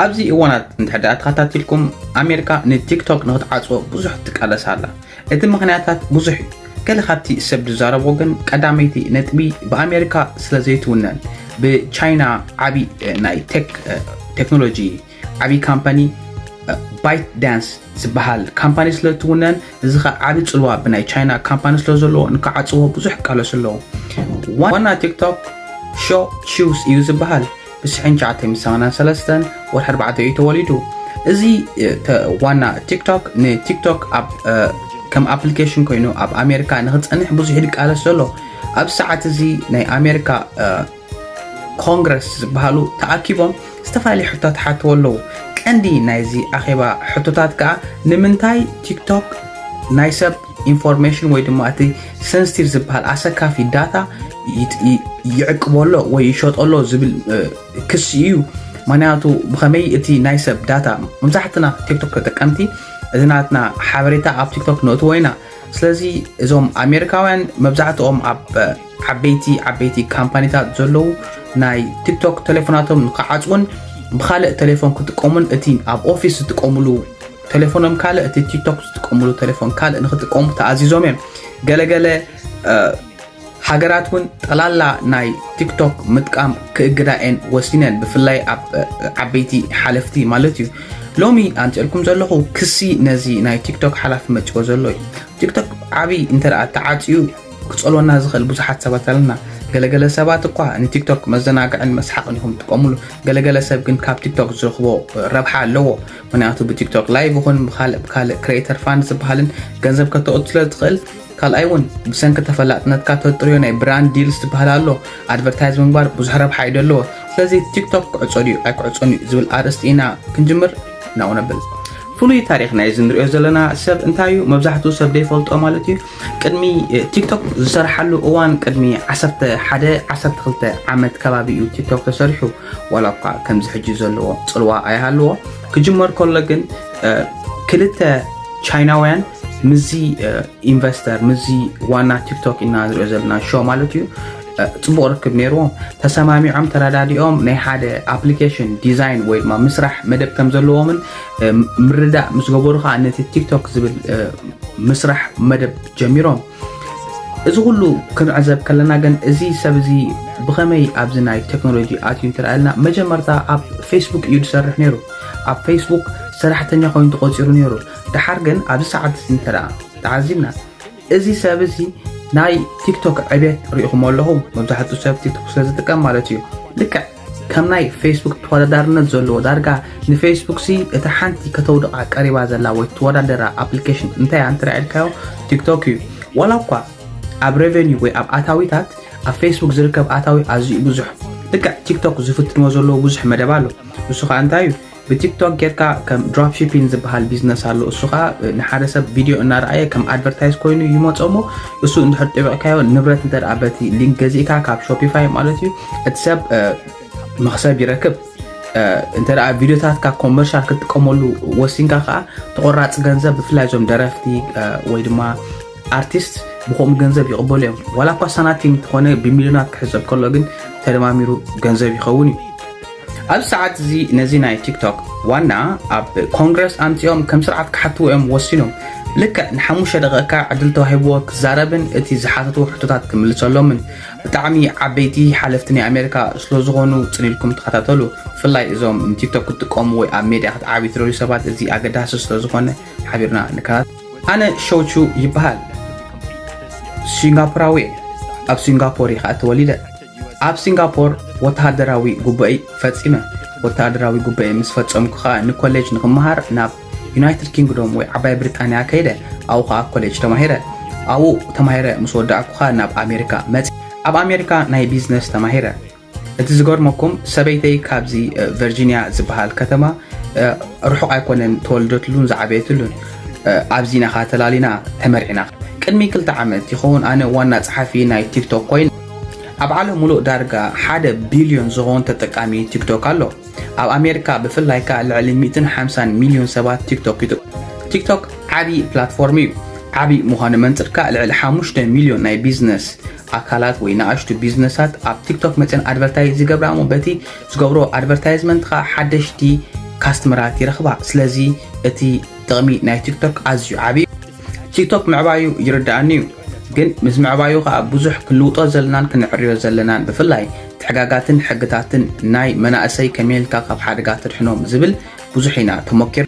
ኣብዚ እዋናት እንድሕር ደኣ ተኸታቲልኩም፣ ኣሜሪካ ንቲክቶክ ንክትዓጽዎ ብዙሕ ትቃለስ ኣላ። እቲ ምኽንያታት ብዙሕ እዩ። ገለ ካብቲ ሰብ ዝዛረቦ ግን፣ ቀዳመይቲ ነጥቢ፣ ብኣሜሪካ ስለ ዘይትውነን፣ ብቻይና ዓቢ ናይ ቴክ ቴክኖሎጂ ዓቢ ካምፓኒ፣ ባይት ዳንስ ዝበሃል ካምፓኒ ስለ እትውነን፣ እዚ ኸዓ ዓቢ ጽልዋ ብናይ ቻይና ካምፓኒ ስለ ዘለዎ፣ ንክዓጽዎ ብዙሕ ይቃለሱ ኣለዉ። ዋና ቲክቶክ ሾ ቺውስ እዩ ዝበሃል። ብስሕን ትሽዓተ ሚእቲ ሰማንያን ሰለስተን ወርሒ ኣርባዕተ እዩ ተወሊዱ። እዚ ዋና ቲክቶክ ንቲክቶክ ኣብ ከም ኣፕሊኬሽን ኮይኑ ኣብ ኣሜሪካ ንክፀንሕ ብዙሕ ይቃለስ ዘሎ። ኣብ ሰዓት እዚ ናይ ኣሜሪካ ኮንግረስ ዝበሃሉ ተኣኪቦም ዝተፈላለዩ ሕቶታት ሓተው ኣለዉ። ቀንዲ ናይዚ ኣኼባ ሕቶታት ከዓ፣ ንምንታይ ቲክቶክ ናይ ሰብ ኢንፎርሜሽን ወይ ድማ እቲ ሰንስቲቭ ዝበሃል ኣሰካፊ ዳታ ይዕቅቦ ኣሎ ወይ ይሸጦ ኣሎ ዝብል ክሲ እዩ። ምክንያቱ ብኸመይ እቲ ናይ ሰብ ዳታ፣ መብዛሕትና ቲክቶክ ተጠቀምቲ እዚ ናትና ሓበሬታ ኣብ ቲክቶክ ነእትዎ ኢና። ስለዚ እዞም ኣሜሪካውያን መብዛሕትኦም ኣብ ዓበይቲ ዓበይቲ ካምፓኒታት ዘለዉ ናይ ቲክቶክ ቴሌፎናቶም ንክዓፅውን ብካልእ ቴሌፎን ክጥቀሙን፣ እቲ ኣብ ኦፊስ ዝጥቀሙሉ ቴሌፎኖም ካልእ፣ እቲ ቲክቶክ ዝጥቀሙሉ ቴሌፎን ካልእ ንክጥቀሙ ተኣዚዞም እዮም። ገለገለ ሃገራት እውን ጠላላ ናይ ቲክቶክ ምጥቃም ክእግዳ እየን ወሲነን፣ ብፍላይ ኣብ ዓበይቲ ሓለፍቲ ማለት እዩ። ሎሚ ኣምፅኤልኩም ዘለኹ ክሲ ነዚ ናይ ቲክቶክ ሓላፊ መፅዎ ዘሎ እዩ። ቲክቶክ ዓብዪ እንተ ደኣ ተዓፅዩ ክፀልወና ዝኽእል ብዙሓት ሰባት ኣለና። ገለገለ ሰባት እኳ ንቲክቶክ መዘናግዕን መስሓቕን ኢኹም ትጥቀሙሉ። ገለገለ ሰብ ግን ካብ ቲክቶክ ዝረኽቦ ረብሓ ኣለዎ። ምክንያቱ ብቲክቶክ ላይቭ ይኹን ብካልእ ብካልእ ክሬተር ፋንድ ዝበሃልን ገንዘብ ከተእቱ ስለ ትኽእል፣ ካልኣይ እውን ብሰንኪ ተፈላጥነትካ ተጥርዮ ናይ ብራንድ ዲልስ ዝበሃል ኣሎ። ኣድቨርታይዝ ምግባር ብዙሕ ረብሓ እዩ ዘለዎ። ስለዚ ቲክቶክ ክዕጾ ድዩ ኣይክዕጾን እዩ ዝብል ኣርእስቲ ኢና ክንጅምር ናው ነብል። ፍሉይ ታሪኽ ናይዚ ንሪኦ ዘለና ሰብ እንታይ እዩ? መብዛሕትኡ ሰብ ዘይፈልጦ ማለት እዩ። ቅድሚ ቲክቶክ ዝሰርሓሉ እዋን፣ ቅድሚ ዓሰርተ ሓደ ዓሰርተ ክልተ ዓመት ከባቢ እዩ ቲክቶክ ተሰሪሑ። ዋላ እኳ ከምዚ ሕጂ ዘለዎ ጽልዋ ኣይሃልዎ፣ ክጅመር ከሎ ግን ክልተ ቻይናውያን ምስዚ ኢንቨስተር፣ ምስዚ ዋና ቲክቶክ ኢና ንሪኦ ዘለና ሾ ማለት እዩ፣ ጽቡቕ ርክብ ነይርዎም። ተሰማሚዖም ተረዳዲኦም ናይ ሓደ ኣፕሊኬሽን ዲዛይን ወይ ድማ ምስራሕ መደብ ከም ዘለዎምን ምርዳእ ምስ ገበሩ ከዓ ነቲ ቲክቶክ ዝብል ምስራሕ መደብ ጀሚሮም። እዚ ኩሉ ክንዕዘብ ከለና ግን እዚ ሰብ እዚ ብኸመይ ኣብዚ ናይ ቴክኖሎጂ ኣትዩ እንተረኣልና፣ መጀመርታ ኣብ ፌስቡክ እዩ ዝሰርሕ ነይሩ። ኣብ ፌስቡክ ሰራሕተኛ ኮይኑ ተቖፂሩ ነይሩ። ደሓር ግን ኣብዚ ሰዓት እዚ እንተደኣ ተዓዚብና፣ እዚ ሰብ እዚ ናይ ቲክቶክ ዕቤት ርኢኹም ኣለኹም። መብዛሕትኡ ሰብ ቲክቶክ ስለ ዝጥቀም ማለት እዩ። ልክዕ ከም ናይ ፌስቡክ ተወዳዳርነት ዘለዎ፣ ዳርጋ ንፌስቡክ ሲ እታ ሓንቲ ከተውድቓ ቀሪባ ዘላ ወይ ትወዳደራ ኣፕሊኬሽን እንታይ እያ እንተ ኢልካዮ፣ ቲክቶክ እዩ። ዋላ እኳ ኣብ ሬቨኒ ወይ ኣብ ኣታዊታት ኣብ ፌስቡክ ዝርከብ ኣታዊ ኣዝዩ ብዙሕ፣ ልክዕ ቲክቶክ ዝፍትንዎ ዘለዉ ብዙሕ መደብ ኣሎ። ንሱ ከዓ እንታይ እዩ? ብቲክቶክ ጌርካ ከም ድሮፕ ሺፒንግ ዝበሃል ቢዝነስ ኣሎ። እሱ ከዓ ንሓደ ሰብ ቪድዮ እናረኣየ ከም ኣድቨርታይዝ ኮይኑ ይመጾ እሞ፣ እሱ እንድሕር ጠቢቕካዮ፣ ንብረት እንተ ደኣ በቲ ሊንክ ገዚእካ ካብ ሾፒፋይ ማለት እዩ፣ እቲ ሰብ መኽሰብ ይረክብ። እንተ ደኣ ቪድዮታትካ ኮመርሻል ክትጥቀመሉ ወሲንካ ከዓ፣ ተቆራፂ ገንዘብ ብፍላይ እዞም ደረፍቲ ወይ ድማ ኣርቲስት ብኸምኡ ገንዘብ ይቕበሉ እዮም። ዋላ እኳ ሳናቲም እንተኾነ ብሚልዮናት ክሕሰብ ከሎ ግን ተደማሚሩ ገንዘብ ይኸውን እዩ። ኣብ ሰዓት እዚ ነዚ ናይ ቲክቶክ ዋና ኣብ ኮንግረስ ኣምፂኦም ከም ስርዓት ክሓትዎ እዮም ወሲኖም። ልክዕ ንሓሙሽተ ደቂቕካ ዕድል ተዋሂብዎ ክዛረብን እቲ ዝሓተትዎ ሕቶታት ክምልሰሎምን። ብጣዕሚ ዓበይቲ ሓለፍቲ ናይ ኣሜሪካ ስለ ዝኾኑ ጽን ኢልኩም ተኸታተሉ። ብፍላይ እዞም ንቲክቶክ ክትጥቀሙ ወይ ኣብ ሜድያ ክትዓብዩ ትደልዩ ሰባት እዚ ኣገዳሲ ስለ ዝኾነ ሓቢርና ንከታተል። ኣነ ሾቹ ይበሃል። ሲንጋፖራዊ እየ። ኣብ ሲንጋፖር እየ ከኣ ተወሊደ። ኣብ ሲንጋፖር ወተሃደራዊ ጉባኤ ፈጺመ። ወተሃደራዊ ጉባኤ ምስ ፈጸምኩ ከኣ ንኮሌጅ ንክመሃር ናብ ዩናይትድ ኪንግዶም ወይ ዓባይ ብሪጣንያ ከይደ። ኣብኡ ከኣ ኮሌጅ ተማሂረ። ኣብኡ ተማሂረ ምስ ወዳእኩ ከኣ ናብ ኣሜሪካ መጺ። ኣብ ኣሜሪካ ናይ ቢዝነስ ተማሂረ። እቲ ዝገርመኩም፣ ሰበይተይ ካብዚ ቨርጂኒያ ዝበሃል ከተማ ርሑቕ ኣይኮነን ተወልደትሉን ዝዓበየትሉን። ኣብዚ ኢና ኸኣ ተላሊና ተመርዒና። ቅድሚ ክልተ ዓመት ይኸውን ኣነ ዋና ጸሓፊ ናይ ቲክቶክ ኮይነ። ኣብ ዓለም ሙሉእ ዳርጋ ሓደ ቢልዮን ዝኸውን ተጠቃሚ ቲክቶክ ኣሎ። ኣብ ኣሜሪካ ብፍላይ ከኣ ልዕሊ ሚእትን ሓምሳን ሚልዮን ሰባት ቲክቶክ ይጥቀሙ። ቲክቶክ ዓቢ ፕላትፎርም እዩ። ዓቢ ምዃኑ መንጽር ከኣ ልዕሊ ሓሙሽተ ሚልዮን ናይ ቢዝነስ ኣካላት ወይ ንኣሽቱ ቢዝነሳት ኣብ ቲክቶክ መጽን ኣድቨርታይዝ ይገብራ እሞ በቲ ዝገብሮ ኣድቨርታይዝመንት ከኣ ሓደሽቲ ካስትመራት ይረኽባ። ስለዚ እቲ ጥቕሚ ናይ ቲክቶክ ኣዝዩ ዓብዪ። ቲክቶክ ምዕባዩ ይርዳኣኒ እዩ፣ ግን ምስ ምዕባዩ ከዓ ብዙሕ ክንልውጦ ዘለናን ክንዕርዮ ዘለናን፣ ብፍላይ ትሕጋጋትን ሕግታትን ናይ መናእሰይ ከመይ ኢልካ ካብ ሓደጋ ተድሕኖም ዝብል ብዙሕ ኢና ተሞኪር።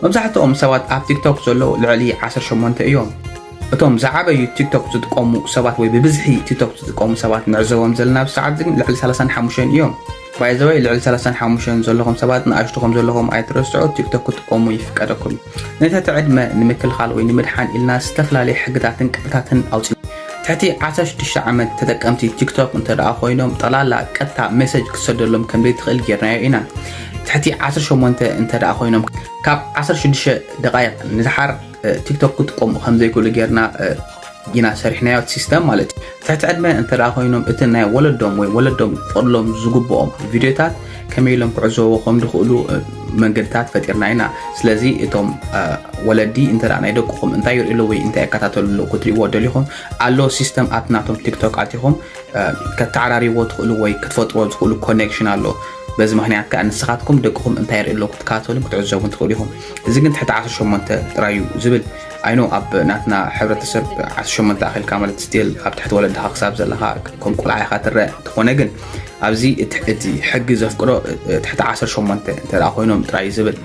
መብዛሕትኦም ሰባት ኣብ ቲክቶክ ዘለዉ ልዕሊ ዓሰርተ ሸሞንተ እዮም። እቶም ዝዓበዩ ቲክቶክ ዝጥቀሙ ሰባት ወይ ብብዝሒ ቲክቶክ ዝጥቀሙ ሰባት ንዕዘቦም ዘለና ኣብዚ ሰዓት ግን ልዕሊ ሰላሳን ሓሙሽተን እዮም። ባይዘወይ ልዕሊ ሰላሳን ሓሙሽተን ዘለኹም ሰባት ንኣሽቱ ከም ዘለኹም ኣይትረስዑ፣ ቲክቶክ ክትጥቀሙ ይፍቀደኩም። ነቲ ዕድመ ንምክልኻል ወይ ንምድሓን ኢልና ዝተፈላለዩ ሕግታትን ቅጥታትን ኣውፂ። ትሕቲ ዓሰርተ ሽዱሽተ ዓመት ተጠቀምቲ ቲክቶክ እንተ ደኣ ኮይኖም ጠቕላላ ቀጥታ ሜሴጅ ክትሰደሎም ከም ዘይትኽእል ጌርናዮ ኢና። ትሕቲ ዓሰርተ ሸሞንተ እንተ ደኣ ኮይኖም ካብ ዓሰርተ ሽዱሽተ ደቓይቕ ንዝሓር ቲክቶክ ክጥቀሙ ከም ዘይክእሉ ጌርና ኢና ሰሪሕናዮ እቲ ሲስተም ማለት እዩ። ትሕቲ ዕድመ እንተ ደኣ ኮይኖም እቲ ናይ ወለዶም ወይ ወለዶም ክፈቕድሎም ዝግብኦም ቪድዮታት ከመይ ኢሎም ክዕዘብዎ ከም ዝኽእሉ መንገድታት ፈጢርና ኢና። ስለዚ እቶም ወለዲ እንተ ደኣ ናይ ደቅኹም እንታይ ይርእዩ ኣለዉ ወይ እንታይ ይከታተሉ ኣለዉ ክትርእይዎ ደሊኹም ኣሎ ሲስተም ኣብቲ ናቶም ቲክቶክ ኣቲኹም ከተዓራርይዎ ትኽእሉ ወይ ክትፈጥርዎ ዝኽእሉ ኮኔክሽን ኣሎ። በዚ ምኽንያት ከዓ ንስኻትኩም ደቅኹም እንታይ ይርኢ ኣለዉ ክትከታተሉን ክትዕዘቡን ትኽእሉ ኢኹም። እዚ ግን ትሕቲ ዓሰርተ ሸሞንተ ጥራይ እዩ ዝብል። ኣይኖ ኣብ ናትና ሕብረተሰብ ዓሰርተ ሸሞንተ ኣኺልካ ማለት ስቲል ኣብ ትሕቲ ወለድኻ ክሳብ ዘለኻ ከም ቆልዓ ኢኻ ትረአ። እንተኾነ ግን ኣብዚ እቲ ሕጊ ዘፍቅዶ ትሕቲ ዓሰርተ ሸሞንተ እንተ ደኣ ኮይኖም ጥራይ እዩ ዝብል።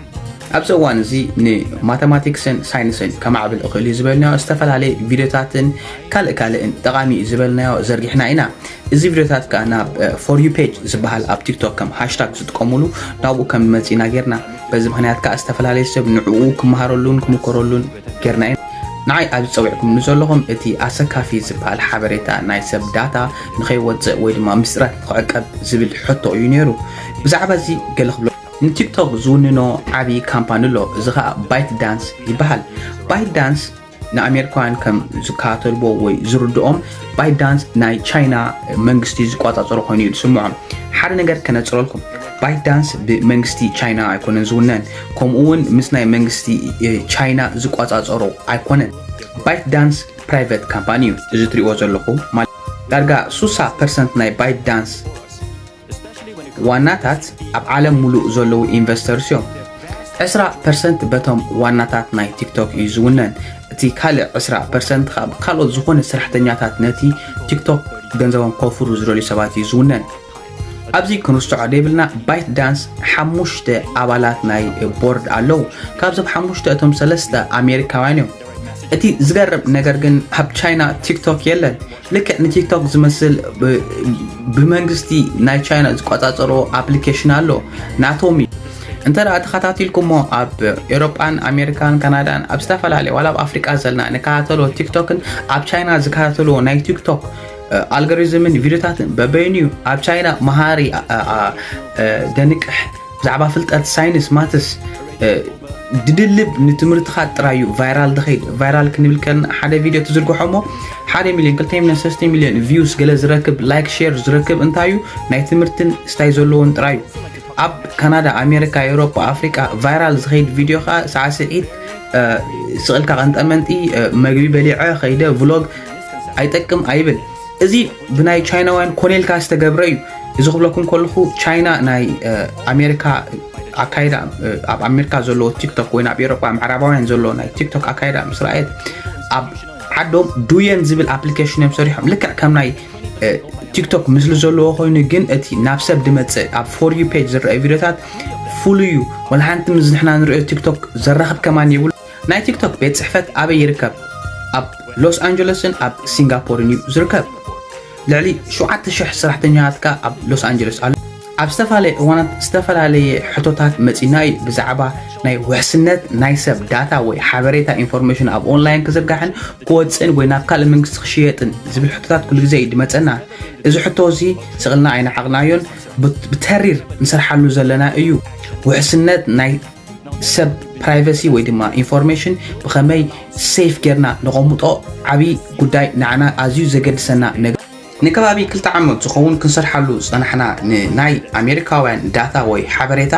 ኣብዚ እዋን እዚ ንማተማቲክስን ሳይንስን ከማዕብል እኽእል እዩ ዝበልናዮ ዝተፈላለየ ቪድዮታትን ካልእ ካልእን ጠቓሚ እዩ ዝበልናዮ ዘርጊሕና ኢና። እዚ ቪድዮታት ከኣ ናብ ፎር ዩ ፔጅ ዝበሃል ኣብ ቲክቶክ ከም ሃሽታግ ዝጥቀሙሉ ናብኡ ከም ንመጽእ ኢና ጌርና። በዚ ምኽንያት ከኣ ዝተፈላለየ ሰብ ንዕኡ ክመሃረሉን ክምከረሉን ጌርና ኢና። ንዓይ ኣብዚ ጸዊዕኩም ንዘለኹም እቲ ኣሰካፊ ዝበሃል ሓበሬታ ናይ ሰብ ዳታ ንኸይወጽእ ወይ ድማ ምስጢራት ንኽዕቀብ ዝብል ሕቶ እዩ ነይሩ። ብዛዕባ እዚ ገለ ክብሎ ንቲክቶክ ዝውንኖ ዓብዪ ካምፓኒ ኣሎ። እዚ ኸኣ ባይት ዳንስ ይበሃል። ባይት ዳንስ ንኣሜሪካውያን ከም ዝከታተልዎ ወይ ዝርድኦም ባይት ዳንስ ናይ ቻይና መንግስቲ ዝቋጻጸሮ ኮይኑ እዩ ዝስምዖም። ሓደ ነገር ከነጽረልኩም፣ ባይት ዳንስ ብመንግስቲ ቻይና ኣይኮነን ዝውነን፣ ከምኡ እውን ምስ ናይ መንግስቲ ቻይና ዝቋጻጸሮ ኣይኮነን። ባይት ዳንስ ፕራይቨት ካምፓኒ እዩ። እዚ ትሪእዎ ዘለኹም ማለት ዳርጋ ሱሳ ፐርሰንት ናይ ባይት ዳንስ ዋናታት ኣብ ዓለም ሙሉእ ዘለዉ ኢንቨስተርስ እዮም። ዕስራ ፐርሰንት በቶም ዋናታት ናይ ቲክቶክ እዩ ዝውነን። እቲ ካልእ ዕስራ ፐርሰንት ካብ ካልኦት ዝኾነ ሰራሕተኛታት ነቲ ቲክቶክ ገንዘቦም ከውፍሩ ዝደልዩ ሰባት እዩ ዝውነን። ኣብዚ ክንርስዖ ደይብልና ባይት ዳንስ ሓሙሽተ ኣባላት ናይ ቦርድ ኣለዉ። ካብዞም ሓሙሽተ እቶም ሰለስተ ኣሜሪካውያን እዮም። እቲ ዝገርም ነገር ግን ኣብ ቻይና ቲክቶክ የለን። ልክዕ ንቲክቶክ ዝመስል ብመንግስቲ ናይ ቻይና ዝቆጻጸሮ ኣፕሊኬሽን ኣሎ፣ ናቶም እዩ። እንተ ደኣ ተኸታቲልኩሞ ኣብ ኤውሮጳን ኣሜሪካን ካናዳን ኣብ ዝተፈላለየ ዋላ ኣብ ኣፍሪቃ ዘለና ንከታተሎ ቲክቶክን ኣብ ቻይና ዝከታተልዎ ናይ ቲክቶክ ኣልጎሪዝምን ቪድዮታትን በበይኑ እዩ። ኣብ ቻይና መሃሪ ደንቅሕ ብዛዕባ ፍልጠት ሳይንስ ማትስ ድድልብ ንትምህርትኻ ጥራይ እዩ ቫይራል ድኸይድ። ቫይራል ክንብል ከለና ሓደ ቪድዮ ትዝርግሖ እሞ ሓደ ሚልዮን ክልተ ሚልዮን ሰለስተ ሚልዮን ቪውስ ገለ ዝረክብ ላይክ ሼር ዝረክብ እንታይ እዩ ናይ ትምህርትን ስታይ ዘለዎን ጥራይ እዩ። ኣብ ካናዳ ኣሜሪካ ኤውሮጳ ኣፍሪቃ ቫይራል ዝኸይድ ቪድዮ ከዓ ሳዕስዒት ስቕልካ ቀንጠመንጢ መግቢ በሊዐ ኸይደ ቭሎግ ኣይጠቅም ኣይብል። እዚ ብናይ ቻይናውያን ኮነ ኢልካ ዝተገብረ እዩ። እዚ ክብለኩም ከለኹ ቻይና ናይ ኣሜሪካ ኣካይዳ ኣብ ኣሜሪካ ዘለዎ ቲክቶክ ወይ ኣብ ኤውሮጳ ምዕራባውያን ዘለዎ ናይ ቲክቶክ ኣካይዳ ምስ ረኣየት ኣብ ዓዶም ዱየን ዝብል ኣፕሊኬሽን እዮም ሰሪሖም። ልክዕ ከም ናይ ቲክቶክ ምስሊ ዘለዎ ኮይኑ ግን እቲ ናብ ሰብ ድመፅእ ኣብ ፎር ዩ ፔጅ ዝረአ ቪድዮታት ፍሉይ እዩ። ወላ ሓንቲ ምስ ንሕና ንሪኦ ቲክቶክ ዘራኽብ ከማን የብሉ። ናይ ቲክቶክ ቤት ፅሕፈት ኣበይ ይርከብ? ኣብ ሎስ ኣንጀለስን ኣብ ሲንጋፖርን እዩ ዝርከብ። ልዕሊ ሸውዓተ ሽሕ ሰራሕተኛታት ከኣ ኣብ ሎስ ኣንጀለስ ኣሎ። ኣብ ዝተፈላለየ እዋናት ዝተፈላለየ ሕቶታት መጺና እዩ ብዛዕባ ናይ ውሕስነት ናይ ሰብ ዳታ ወይ ሓበሬታ ኢንፎርሜሽን ኣብ ኦንላይን ክዝርጋሕን ክወጽእን ወይ ናብ ካልእ መንግስቲ ክሽየጥን ዝብል ሕቶታት ኩሉ ግዜ እዩ ድመጸና። እዚ ሕቶ እዚ ስቕልና ኣይነዓቕናዮን ብተሪር ንሰርሓሉ ዘለና እዩ። ውሕስነት ናይ ሰብ ፕራይቨሲ ወይ ድማ ኢንፎርሜሽን ብኸመይ ሴፍ ጌርና ነቐምጦ ዓብዪ ጉዳይ ንዓና ኣዝዩ ዘገድሰና ነገር። ንከባቢ ክልተ ዓመት ዝኸውን ክንሰርሓሉ ዝጸናሕና ንናይ ኣሜሪካውያን ዳታ ወይ ሓበሬታ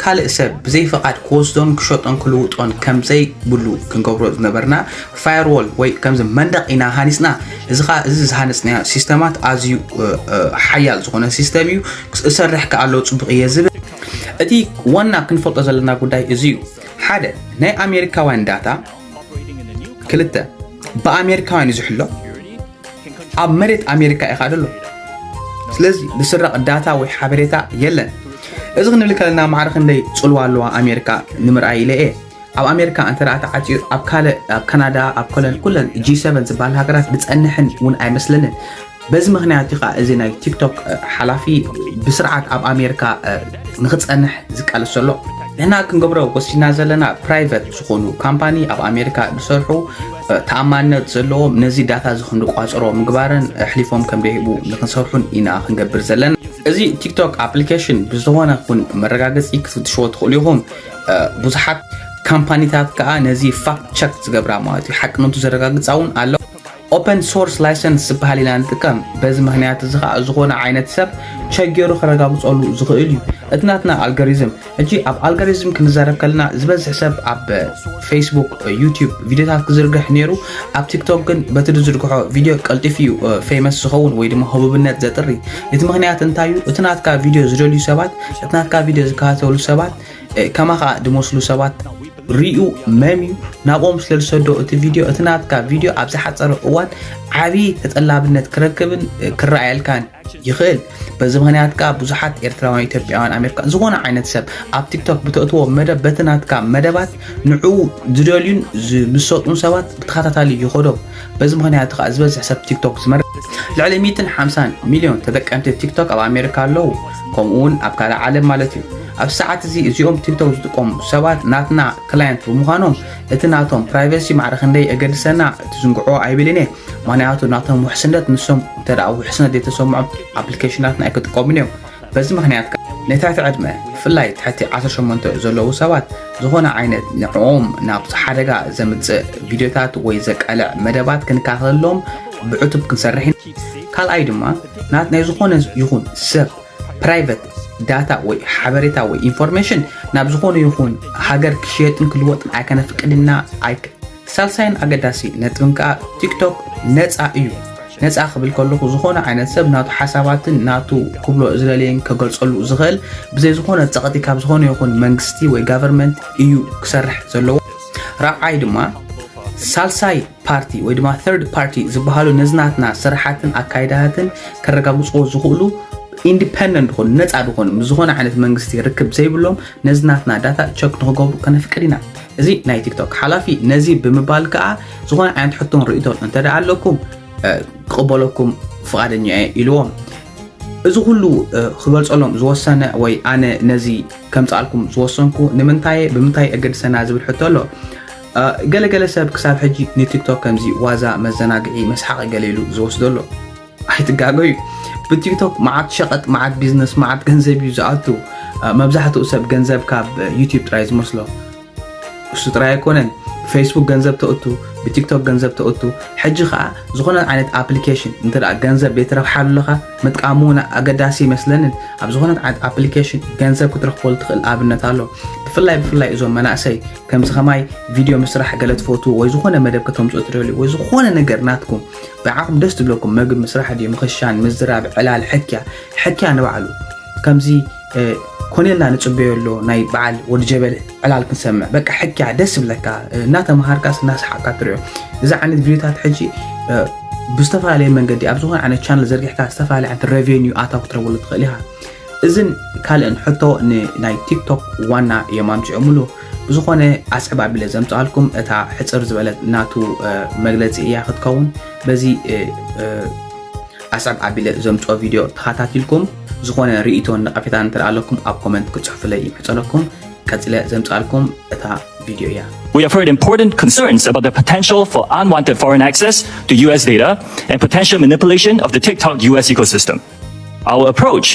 ካልእ ሰብ ብዘይ ፍቓድ ክወስዶን ክሸጦን ክልውጦን ከም ዘይብሉ ክንገብሮ ዝነበርና ፋየርዎል ወይ ከምዚ መንደቕ ኢና ሃኒጽና። እዚ ኸኣ እዚ ዝሃነጽናዮ ሲስተማት ኣዝዩ ሓያል ዝኾነ ሲስተም እዩ። ክሰርሕ ከኣ ኣለዎ ጽቡቕ እየ ዝብል። እቲ ዋና ክንፈልጦ ዘለና ጉዳይ እዚ እዩ። ሓደ፣ ናይ ኣሜሪካውያን ዳታ፣ ክልተ፣ ብኣሜሪካውያን እዩ ዝሕሎ፣ ኣብ መሬት ኣሜሪካ ኢኻ ደሎ። ስለዚ ዝስረቕ ዳታ ወይ ሓበሬታ የለን። እዚ ክንብል ከለና ማዕረ ክንደይ ጽልዋ ኣለዋ ኣሜሪካ ንምርኣይ ኢለ እየ። ኣብ ኣሜሪካ እንተ ደኣ ተዓጽዩ፣ ኣብ ካልእ፣ ኣብ ካናዳ፣ ኣብ ኮለን፣ ኩለን ጂ ሰቨን ዝበሃል ሃገራት ዝጸንሕን እውን ኣይመስለንን። በዚ ምኽንያት እዩ ኸዓ እዚ ናይ ቲክቶክ፣ እ፣ ሓላፊ ብስርዓት ኣብ ኣሜሪካ፣ እ፣ ንኽጸንሕ ዝቃለስ ዘሎ። ንሕና ክንገብሮ ወሲድና ዘለና ፕራይቨት ዝኾኑ ካምፓኒ ኣብ ኣሜሪካ ዝሰርሑ፣ እ፣ ተኣማንነት ዘለዎም ነዚ ዳታ እዚ ክንቋጽሮ ምግባርን ኣሕሊፎም ከም ደይህቡ ንኽንሰርሑን ኢና ክንገብር ዘለና። እዚ ቲክቶክ ኣፕሊኬሽን ብዝኾነ ይኹን መረጋገጺ ክትፍትሽዎ ትኽእሉ ኢኹም። እ፣ ብዙሓት ካምፓኒታት ከኣ ነዚ ፋክት ቸክ ዝገብራ ማለት እዩ፣ ሓቅነቱ ዘረጋግጻ እውን ኣሎ። ኦፐን ሶርስ ላይሰንስ ዝበሃል ኢና ንጥቀም። በዚ ምኽንያት እዚ ኸኣ ዝኾነ ዓይነት ሰብ ቸገሩ ከረጋግጸሉ ዝኽእል እዩ። እቲ ናትና ኣልጎሪዝም፣ ሕጂ ኣብ ኣልጎሪዝም ክንዛረብ ከለና ዝበዝሕ ሰብ ኣብ ፌስቡክ፣ ዩቲዩብ ቪዲዮታት ክዝርግሕ ነይሩ። ኣብ ቲክቶክ ግን በቲ ዝዝርግሖ ቪዲዮ ቀልጢፉ እዩ፣ እ፣ ፌመስ ዝኸውን ወይ ድማ ህቡብነት ዘጥሪ። እቲ ምኽንያት እንታይ እዩ? እቲ ናትካ ቪዲዮ ዝደልዩ ሰባት፣ እቲ ናትካ ቪዲዮ ዝከታተሉ ሰባት፣ እ፣ ከማኻ ዝመስሉ ሰባት ሪኡ መምዩ ናብኦም ስለ ዝሰዶ እቲ ቪድዮ፣ እቲ ናትካ ቪድዮ ኣብ ዝሓጸረ እዋን ዓብዪ ተጠላብነት ክረክብን፣ እ፣ ክረኣየልካን ይኽእል። በዚ ምኽንያት ከኣ ብዙሓት ኤርትራውያን፣ ኢትዮጵያውያን፣ ኣሜሪካ፣ ዝኾነ ዓይነት ሰብ ኣብ ቲክቶክ ብተእትዎ መደብ በቲ ናትካ መደባት ንዕኡ ዝደልዩን ዝምሰጡን ሰባት ብተኸታታሊ ይኸዶም። በዚ ምኽንያት ከኣ ዝበዝሕ ሰብ ቲክቶክ ዝመርጽ። ልዕሊ ሚእትን ሓምሳን ሚልዮን ተጠቀምቲ ቲክቶክ ኣብ ኣሜሪካ ኣለዉ፣ ከምኡ እውን ኣብ ካልእ ዓለም ማለት እዩ። ኣብ ሰዓት እዚ እዚኦም ቲክቶክ ዝጥቀሙ ሰባት ናትና ክላየንት ብምዃኖም እቲ ናቶም ፕራይቨሲ ማዕረ ክንደይ የገድሰና ትዝንግዕዎ ኣይብልን እየ። ምኽንያቱ ናቶም ውሕስነት ንሶም እንተ ደኣ ውሕስነት ዘይተሰምዖም ኣፕሊኬሽናትና ኣይክጥቀሙን እዮም። በዚ ምኽንያት ከኣ ነታቲ ዕድመ ብፍላይ ትሕቲ ዓሰርተ ሸሞንተ ዘለዉ ሰባት ዝኾነ ዓይነት ንዕኦም ናብ ሓደጋ ዘምጽእ ቪድዮታት ወይ ዘቃልዕ መደባት ክንከታተለሎም ብዕቱብ ክንሰርሕ ኢና። ካልኣይ ድማ ናት ናይ ዝኾነ ይኹን ሰብ ፕራይቨት ዳታ ወይ ሓበሬታ ወይ ኢንፎርሜሽን ናብ ዝኾነ ይኹን ሃገር ክሽየጥን ክልወጥን ኣይከነፍቅድና ኣይክ ሳልሳይን ኣገዳሲ ነጥብን ከኣ ቲክቶክ ነጻ እዩ። ነጻ ክብል ከለኹ ዝኾነ ዓይነት ሰብ ናቱ ሓሳባትን ናቱ ክብሎ ዝደለየን ከገልጸሉ ዝኽእል ብዘይ ዝኾነ ጸቕጢ ካብ ዝኾነ ይኹን መንግስቲ ወይ ጋቨርመንት እዩ ክሰርሕ ዘለዎ። ራብዓይ ድማ ሳልሳይ ፓርቲ ወይ ድማ ተርድ ፓርቲ ዝበሃሉ ነዚ ናትና ስራሓትን ኣካይዳታትን ከረጋግጽዎ ዝኽእሉ ኢንዲፐንደንት ዝኾኑ፣ ነጻ ዝኾኑ፣ ምስ ዝኾነ ዓይነት መንግስቲ ርክብ ዘይብሎም ነዚ ናትና ዳታ ቸክ ንኽገብሩ ከነፍቅድ ኢና። እዚ ናይ ቲክቶክ ሓላፊ ነዚ ብምባል ከኣ ዝኾነ ዓይነት ሕቶን ርእይቶን እንተ ደኣ ኣለኩም፣ እ፣ ክቕበለኩም ፍቓደኛ እየ ኢልዎም። እዚ ኩሉ፣ እ፣ ክገልጸሎም ዝወሰነ ወይ ኣነ ነዚ ከምጽኣልኩም ዝወሰንኩ ንምንታይ እየ፣ ብምንታይ የገድሰና ዝብል ሕቶ ኣሎ። እ፣ ገለገለ ሰብ ክሳብ ሕጂ ንቲክቶክ ከምዚ ዋዛ፣ መዘናግዒ፣ መስሓቂ ገለ ኢሉ ዝወስዶ ኣሎ። ኣይትጋገዩ። ብቲክቶክ መዓት ሸቐጥ፣ መዓት ቢዝነስ፣ መዓት ገንዘብ እዩ ዝኣቱ። እ፣ መብዛሕትኡ ሰብ ገንዘብ ካብ ዩቲዩብ ጥራይ ዝመስሎ። እሱ ጥራይ ኣይኮነን፣ ብፌስቡክ ገንዘብ ተእቱ፣ ብቲክቶክ ገንዘብ ተእቱ። ሕጂ ኸኣ ዝኾነ ዓይነት ኣፕሊኬሽን እንተ ደኣ ገንዘብ ዘይትረብሓሉ ኣለኻ፣ ምጥቃሙ እውን ኣገዳሲ ይመስለንን። ኣብ ዝኾነ ዓይነት ኣፕሊኬሽን ገንዘብ ክትረኽበሉ ትኽእል ኣብነት ኣሎ። ብፍላይ፣ ብፍላይ እዞም መናእሰይ ከምዚ ኸማይ ቪድዮ ምስራሕ ገለ ትፈትዉ ወይ ዝኾነ መደብ ከተምጽኡ ትደልዩ ወይ ዝኾነ ነገር ናትኩም ብዓኹም ደስ ዝብለኩም፣ መግቢ ምስራሕ ድዩ፣ ምኽሻን፣ ምዝራብ፣ ዕላል፣ ሕክያ፣ ሕክያ ንባዕሉ ከምዚ፣ እ፣ ኮነ ኢልና ንጽበዮ ኣሎ ናይ በዓል ወዲ ጀበል ዕላል ክንሰምዕ። በቃ ሕክያ ደስ ዝብለካ፣ እ፣ እናተምሃርካስ እናሰሓቕካ ትሪኦ። እዚ ዓይነት ቪድዮታት ሕጂ፣ እ፣ ብዝተፈላለየ መንገዲ ኣብ ዝኾነ ዓይነት ቻነል ዘርጊሕካ ዝተፈላለየ ዓይነት ሬቨኒዩ ኣታዊ ክትረኽበሉ ትኽእል ኢኻ። እዝን ካልእን ሕቶ ን-፣ ናይ ቲክቶክ ዋና እዮም ኣምጺኦምሉ። ብዝኾነ ኣስዕብ ኣቢለ ዘምጽኣልኩም እታ ሕጽር ዝበለት ናቱ፣ እ፣ መግለጺ እያ ክትከውን። በዚ፣ እ፣ እ፣ ኣስዕብ ኣቢለ ዘምጽኦ ቪድዮ ተኸታቲልኩም ዝኾነ ርእይቶን ነቐፌታን እንተ ኣለኩም ኣብ ኮመንት ክትጽሕፉለይ ይምሕጸነኩም። ቀጺለ ዘምጽኣልኩም እታ ቪድዮ እያ። We have heard important concerns about the potential for unwanted foreign access to U S data and potential manipulation of the TikTok U S ecosystem. Our approach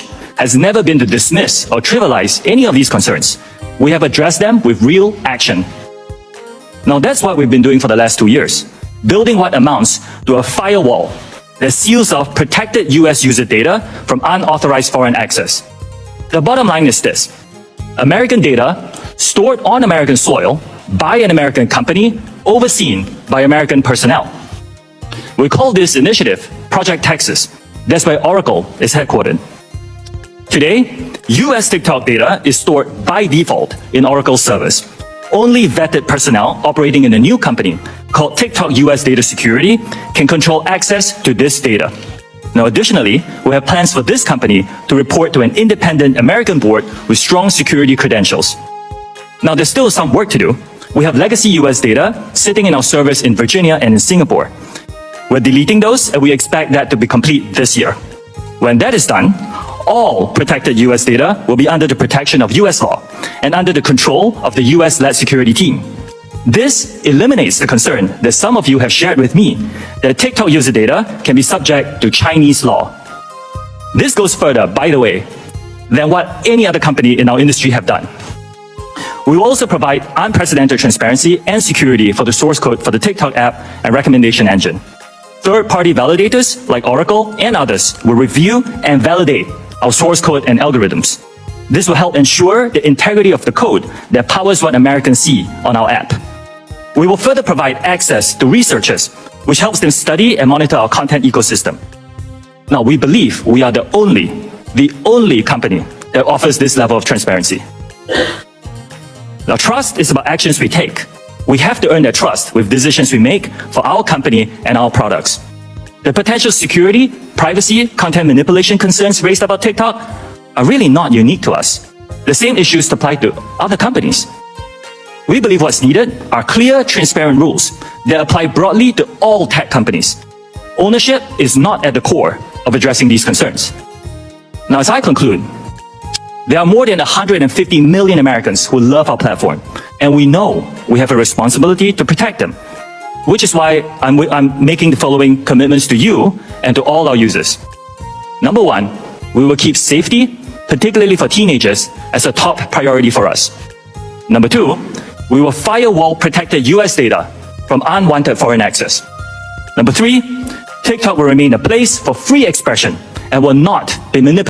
has never been to dismiss or trivialize any of these concerns. We have addressed them with real action. Now, that's what we've been doing for the last two years, building what amounts to a firewall that seals off protected U S user data from unauthorized foreign access. The bottom line is this: American data stored on American soil by an American company, overseen by American personnel. We call this initiative Project Texas. That's where Oracle is headquartered. Today, U S TikTok data is stored by default in Oracle servers. Only vetted personnel operating in a new company called TikTok U S Data Security can control access to this data. Now, additionally, we have plans for this company to report to an independent American board with strong security credentials. Now, there's still some work to do. We have legacy U S data sitting in our servers in Virginia and in Singapore. We're deleting those, and we expect that to be complete this year. When that is done, all protected U S data will be under the protection of U S law and under the control of the U S led security team. This eliminates the concern that some of you have shared with me that TikTok user data can be subject to Chinese law. This goes further, by the way, than what any other company in our industry have done. We will also provide unprecedented transparency and security for the source code for the TikTok app and recommendation engine. Third party validators like Oracle and others will review and validate our source code and algorithms. This will help ensure the integrity of the code that powers what Americans see on our app. We will further provide access to researchers, which helps them study and monitor our content ecosystem. Now, we believe we are the only, the only company that offers this level of transparency. Now, trust is about actions we take. We have to earn their trust with decisions we make for our company and our products. The potential security, privacy, content manipulation concerns raised about TikTok are really not unique to us. The same issues apply to other companies. We believe what's needed are clear, transparent rules that apply broadly to all tech companies. Ownership is not at the core of addressing these concerns. Now, as I conclude, there are more than one hundred fifty million Americans who love our platform, and we know we have a responsibility to protect them, which is why I'm, I'm making the following commitments to you and to all our users. Number one, we will keep safety, particularly for teenagers, as a top priority for us. Number two, we will firewall protected U S data from unwanted foreign access. Number three, TikTok will remain a place for free expression and will not be manipulated